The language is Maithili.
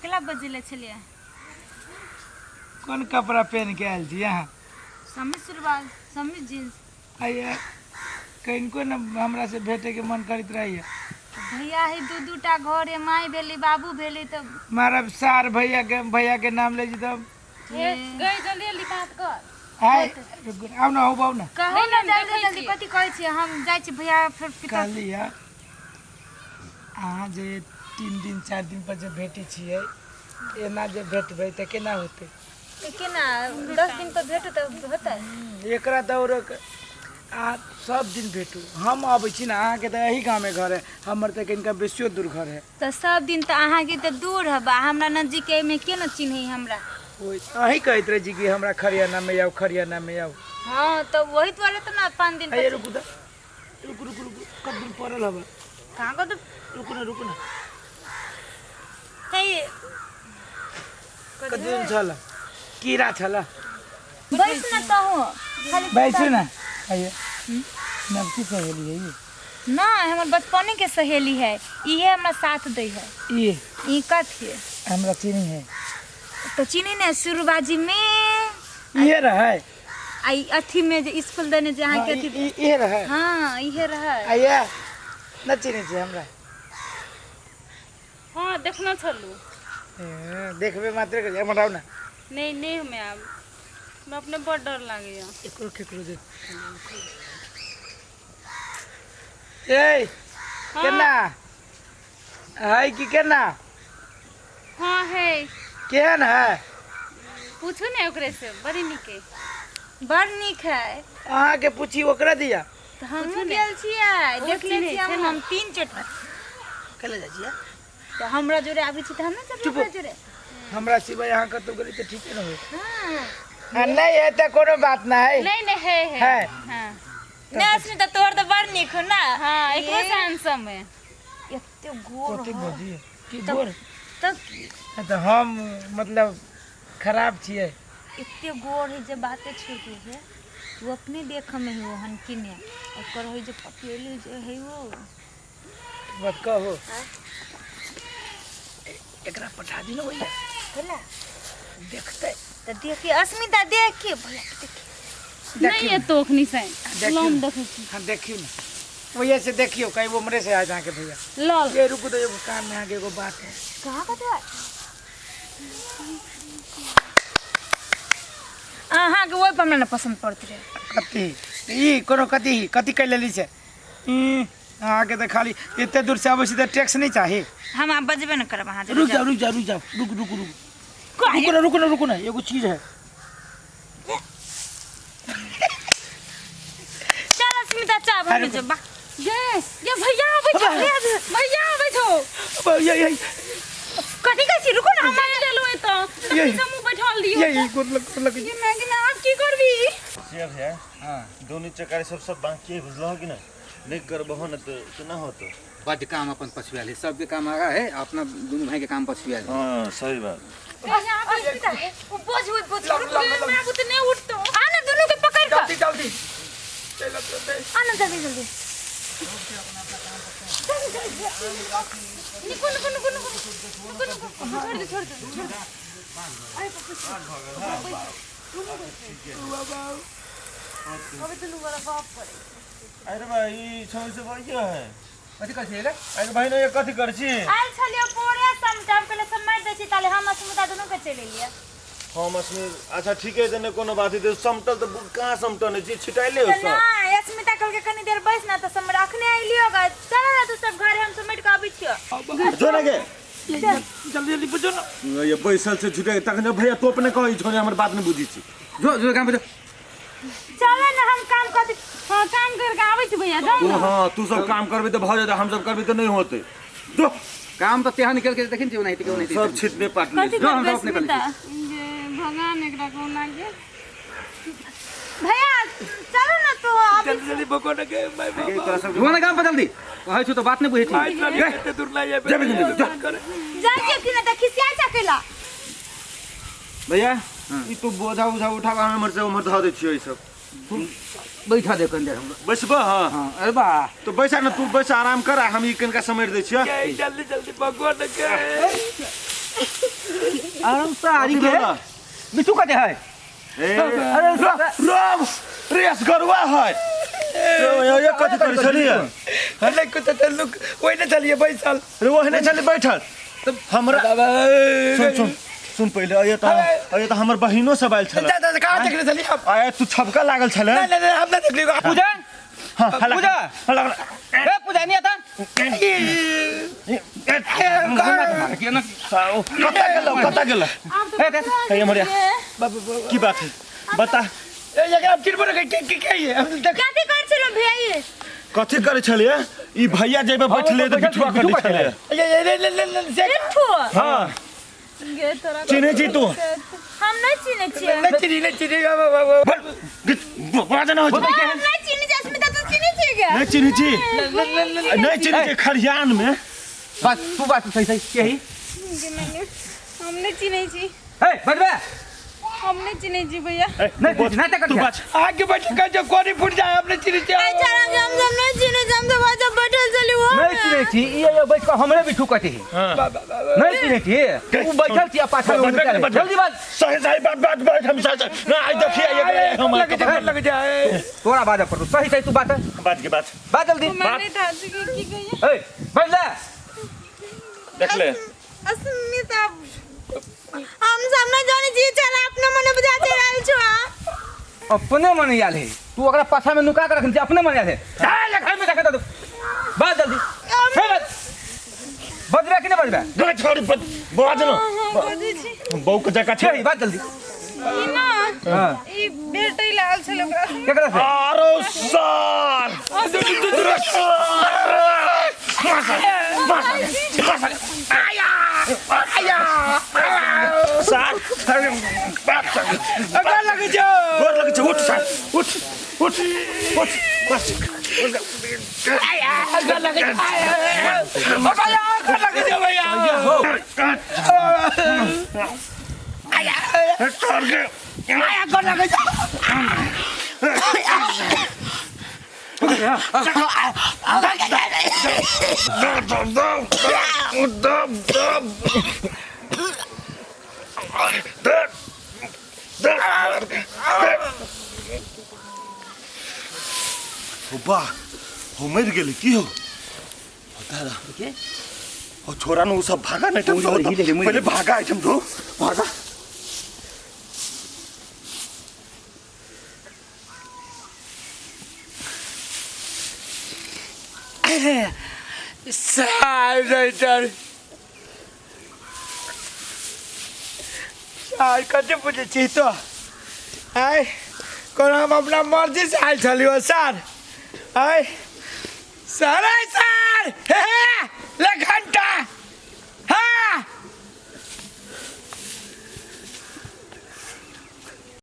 केला बजेले छलियै? कोन कपड़ा पहन के आयल छी अहाँ? समीज सुरवाल, समीज जींस। आइए कनिको ने हमरा से भेटे के मन करैत रहैया। भैया है दू दू टा घर है, माय भेली बाबू भेली तऽ मारब सार भैया के, भैया के नाम ले छी तब। ए, गई जल्दी जल्दी बात कर। आय आउ ना, आउ ना। कहू नहीं, ना हम जल्दी देखै जल्दी छियै। कथी कहै छियै? हम जाइ छी भैया फेर पिता। कहली है अहाँ जे 3 दिन 4 दिन पर जे भेटै छियै, एना जे भेटबै तऽ केना होतै? तऽ केना 10 दिन पर भेटू तऽ होतै? एकरा दौड़क अहाँ सब दिन भेटू। हम अबै छी ने, अहाँके तऽ एही गाँवमे घर है, हमर तऽ कनिका बेसियो दूर घर है। तऽ सब दिन तऽ अहाँके तऽ दूर हबा, हमरा नजदीक एहिमे के ने चिन्है हमरा? ओहि अहीं कहैत रहै छी कि हमरा खरियानामे आउ, खरियानामे आउ। हाँ तऽ वही दुआरे तऽ ने 5 दिन अरे पर। रुकू तऽ, रुकू रुकू रुकू, कत दिन पड़ल हबा? कहाँ कत? रुकू ना, रुकू ना। हे कत दिन छल कीड़ा छल। बैस ना तहु खाली। बैसू ना। आइए, नवकी सहेली है ई? ना, हमर बचपने के सहेली है, इहे हमरा साथ दै है। ई ई कथी है? हमरा चीनी है। तो चीनी ने शुरुबाजी में इहे रहै। आ ई अथी में जे स्कूल देने जे अहाँ हाँ, के ई अथी। इहे रहै। हाँ इहे रहै। आइए न चिन्है छी हमरा? हाँ देखना छलू। ए, देखबे मात्र के हमर आउ ना। नहीं नहीं, हमें आब हमरा अपने बड़ डर लागैया। एकरो केकरो दे। ए केना है कि केना? हाँ है। केहन है? पूछू ने ओकरे से, बड़ी नीक है। बड़ नीक है। अहाँके पूछी ओकरा दिया। तऽ हमहूँ गेल छियै, ओ देखले चिन्है छियै छै हम। ने। हम 3 चोट कले जाइ छियै। तऽ हमरा जोरे आबै छी तऽ हम ने जेबै चुप। ओकरा जोरे। हमरा सिवाय अहाँ कतौ गेली तऽ ठीके न होय। हाँ आ नहीं है तऽ कोनो बात ना है। नहीं नहीं, है है। है। हाँ। नहि अस्मिता, तोहर तऽ बड़ नीक हो ना। हाँ एकरो से हैंडसम है। एते गोर कथी हो। बजी की गोर? तऽ तऽ हम मतलब खराब छियै। एते गोर है जे बाते छोड़ दे। वो अपने देख में है ओहन कि ने ओकर है जे पपेली जे है वो। बात कहो, एकरा पठा दी ना भैया। बोला देखते। तऽ देखिए अस्मिता, देखिए भैया के देखिए। नहीं ये तो अखनी से देखियौ। लम देखै छी। हाँ देखियौ ना, भैया से देखियौ कहीं उम्रे से आए अहाँके भैया। लल। ये रुकू तो, एगो कान में अहाँके एगो बात है। कहाँ कतऽ अहाँके ओहि पर हमरा ने पसन्द पड़त रहे। कथी ई कोनो कथी कथी कहि लेली से? ई, अहाँके तऽ खाली एते दूर से अबै छी तऽ टैक्स नहि चाही? हम आब बजबे ने करब अहाँ। रुक जाओ, रुक जाओ, रुक जाओ, रुक रुक रुक, रुकू ना, रुकू ना, रुकू ना, एगो चीज है। चल अस्मिता, चल हम अरे जेबा। ये ये भैया आबै छौ, भैया आबै छौ। ये ये कथी कहै छी? रुकू ना। हम आबि गेलौ एतऽ। ये। तखनी से मुँह बैठल दियौ। ये ये गोर लग, गोर लग। ये मैगी ना, आब की करबी? से भैया दोनों चकारी सब सब बाकी है, बुझलहो कि नहीं? नहीं करबहो न तो केना होतो? बड्ड काम अपन पछुआल है, सबके काम आगा है, अपना दुनू भाई के काम पछुआल है। हाँ सही बात। भैया अस्मिता, ओ बोझ ओइ बोझ। लग, लग, लग। मैं आबू तऽ नहि उठतौ। आ ना दुनू के पकड़ कऽ। जल्दी जल्दी चलो चलते। आ ना जल्दी जल्दी। निको निको निको निको निको निको, छोड़ दे, छोड़ दे, छोड़ दे। अरे भाई ई छौ से भैया है। कथी कहै छियै रे? अरे भाई ने ये कथी कर छी? आयल छलियै पोरे समटाम कहले सब मारि दै छी ताले हम अस्मिता दुनू के चलि एलियै। हम असमी अच्छा ठीक है, ने कोनो बात है, समटल तऽ कहाँ समटल नहीं छी, छिटाइले हो तऽ सब। नहि अस्मिता कहलकै कनी देर बैस ना, तऽ सब अखने अइलियो गा, चल ना तू सब घरे, हम समेट कऽ आबै छियो। जो ना के जल्दी जल्दी बुझो ना। ये बैसल से झूठे तखने भैया तो अपने कहै छौ ने हमर बात नहीं बुझी छी। जो जो काम पर जो। चल ना हम काम कर दी। हाँ काम करके आबै छी भैया, जाउ तू ना। हाँ तू सब काम करबे तऽ भऽ जेतै, हम सब करबे तऽ नहीं होतै। जो काम तऽ तेहन निकल के देखिन छी ओनाहिते के ओनाहिते। सब छिटने पाटने। कथी जो हम करबै सब अपने कर लै अस्मिता? जे भगवान एकरा कोना के भैया चलो ना तू अभी। जल्दी जल्दी भगो ना के my बाबा। तोरा सब जो ना काम पर जल्दी कहै छु तऽ बात नहि बुझै छी। एते दूर नहीं आबे। जेबे जल्दी, जो। जाइ छियै कि ना तऽ खिसिया चकेला। भैया ई तू बोझा उझा उठा के हम एम्हर से उम्हर धऽ दै छियै ई सब। बैठा दे कनि देर हमरा। बैसबह? हाँ हाँ अरे बा तो बैसा ना तू, बैस आराम कर, आ हम ई कनिका समेट दै छियै। जल्दी जल्दी भगो ना के। आराम से आरी के बिट्टू कते है ए अरे राम रेस गरुआ है ये कथी करै छलियै नहीं कुछ तो लुक वही नहीं चलिए बैसल रे ओहने छलै बैठल हमरा सुन सुन सुन पहिले अये तऽ हमर बहिनो सब आयल छलै जा जा कहाँ देखने चलिए हम आये तू छबका लागल छलै नहीं नहीं नहीं हम नहीं देखली पूजा हाँ हला पूजा हला ए पूजा नहीं आता कता गेलो कता गेलो ए देख हे मरिया की बात है बता ए ये आप किन पर के के के ये हम देख कथी कर छलो भैया ये कथी करै छलियै ई भैया जेबे बैठले तऽ बिठुआ करै छलियै ये ये ले ले ले ले से बिट्ठू हाँ गे तोरा चिन्है छी तू हम नहीं चिन्है छियै नहीं चिनी नहीं चिनी बाज ना हो हम नहीं चिन्है छियै अस्मिता तू चिन्है छियै गे नहीं चिन्है छी नहीं चिन्है छी खरियान में बात तू बात सही सही के ही हम नहीं चिन्है छी ए बैठ बे हम नहीं चिन्है छी भैया नहीं चिन्है छी, नहीं तू तक बाज आगे बैठे का जो कोनी फूट जाए हमने चिनी ए चला के हम सब नहीं चिन्है छी हम सब आज बैठल छली वो नहीं चिन्है छी ई ये बैठ के हमरे बिट्टू कते है नहीं चिन्है छी उ बैठल छी आ पाछा में बैठ, बैठ, जल्दी बात सही सही बात बात बैठ हम सही सही ना आई देखिए ये हम लग जाए लग जाए तोरा बात पर सही सही तू बात बात के बात बात जल्दी हमरा नहीं था कि की कहिए ए बैठ ले देख ले अस्मिता हम सब नहीं जाने छी चल अपने मने बुझा चल आयल छो अपने मन आयल है तू ओकरा पाछा में नुका के रखने छी अपने मन आयल है जा घर में रख दे बात जल्दी हे बात बजबे कि नहीं बजबे गए छोड़ी बाज ना बजै छी बहू के जका छै छै बात जल्दी ई ना हां ई भेटै ला आयल छलै ओकरा केकरा से आरो सार सार अगर लग जाओ गोर लगे छै उठ सार उठ उठ उठ बस अगर लग जाओ भैया अगर लग जाओ भैया हो सार के अगर लग जाओ वाह हो मर गेलै की हो दादा ओ छोरा न उ सब भागा नहीं तुम पहले भागा आइटम दो भागा सार सार कते पूछे छी तो आय कोनो हम अपना मर्जी से आयल छलियो सर आय सर आय सर हे हे ले घंटा